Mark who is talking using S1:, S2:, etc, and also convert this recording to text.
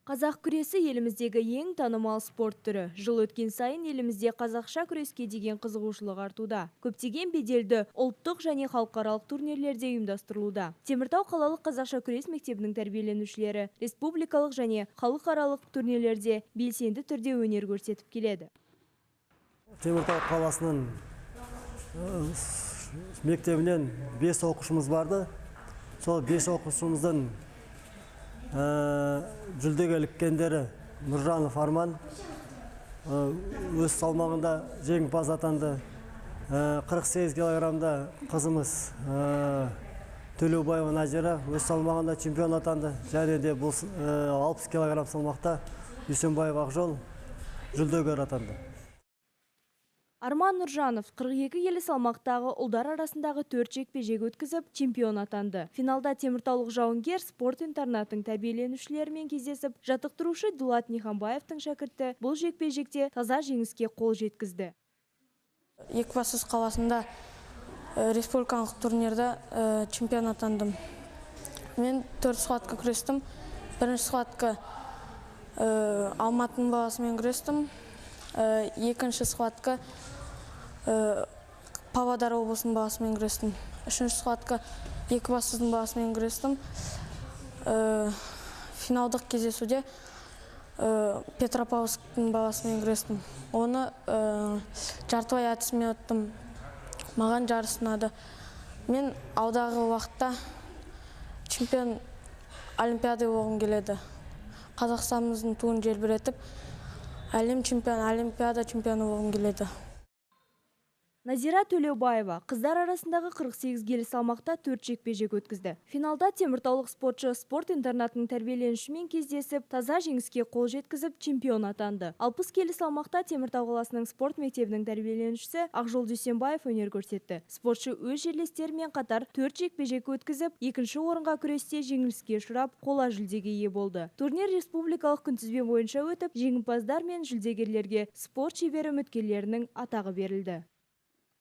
S1: Қазақ күресі еліміздегі ең танымал спорт түрі. Жыл өткен сайын елімізде қазақша күреске деген қызығушылық артуда. Көптеген беделді ұлттық және халықаралық турнирлерде ұйымдастырылуда. Теміртау қалалық қазақша күрес мектебінің тәрбиеленушілері республикалық және халықаралық турнирлерде белсенді түрде өнер көрсетіп келеді.
S2: Теміртау қаласының мектебінен 5 оқушымыз барды. Сол 5 оқушымыздың жүлдеге іліккендері Нұржанов Арман өз салмағында жеңімпаз атанды. 48 килограммда қызымыз Төлеубаева Назира өз салмағында чемпион атанды. Және де бұл 60 килограмм салмақта Дүйсенбаев Ақжол жүлдегер атанды.
S1: Арман Нұржанов 42 келі салмақтағы ұлдар арасындағы 4 жекпе-жек өткізіп, чемпион атанды. Финалда теміртаулық жауынгер спорт интернатының тәрбиеленушілерімен кездесіп, жаттықтырушы Дулат Ниханбаевтың шәкірті бұл жекпе-жекте таза жеңіске қол жеткізді.
S3: Екібастұз қаласында республикалық турнирда чемпион атандым. Мен 4 схватка күрестім. Бірінші схватка Алматының баласымен күрестім. Екінші схватка Павлодар облысының баласымен күрестім. Үшінші схватка Екібастұздың баласымен күрестім. Финалдық кездесуде Петропавловсктың баласымен күрестім. Оны жартылай әдісімен ұттым. Маған жарыс ұнады. Мен алдағы уақытта чемпион олимпиада болғым келеді. Қазақстанымыздың туын желбіретіп, әлем чемпионы, олимпиада чемпионы болғым келеді.
S1: Назира Төлеубаева қыздар арасындағы 48 келі салмақта 4 жекпе-жек өткізді. Финалда теміртаулық спортшы спорт интернатының тәрбиеленушімен кездесіп, таза жеңіске қол жеткізіп, чемпион атанды. 60 келі салмақта Теміртау қаласының спорт мектебінің тәрбиеленушісі Ақжол Дүйсенбаев өнер көрсетті. Спортшы өз жерлестерімен қатар 4 жекпе-жек өткізіп, екінші орынға күресте жеңіліске ұшырап, қола жүлдеге ие болды. Турнир республикалық күнтізбе бойынша өтіп, жеңімпаздар мен жүлдегерлерге спорт шебері үміткерлерінің атағы берілді.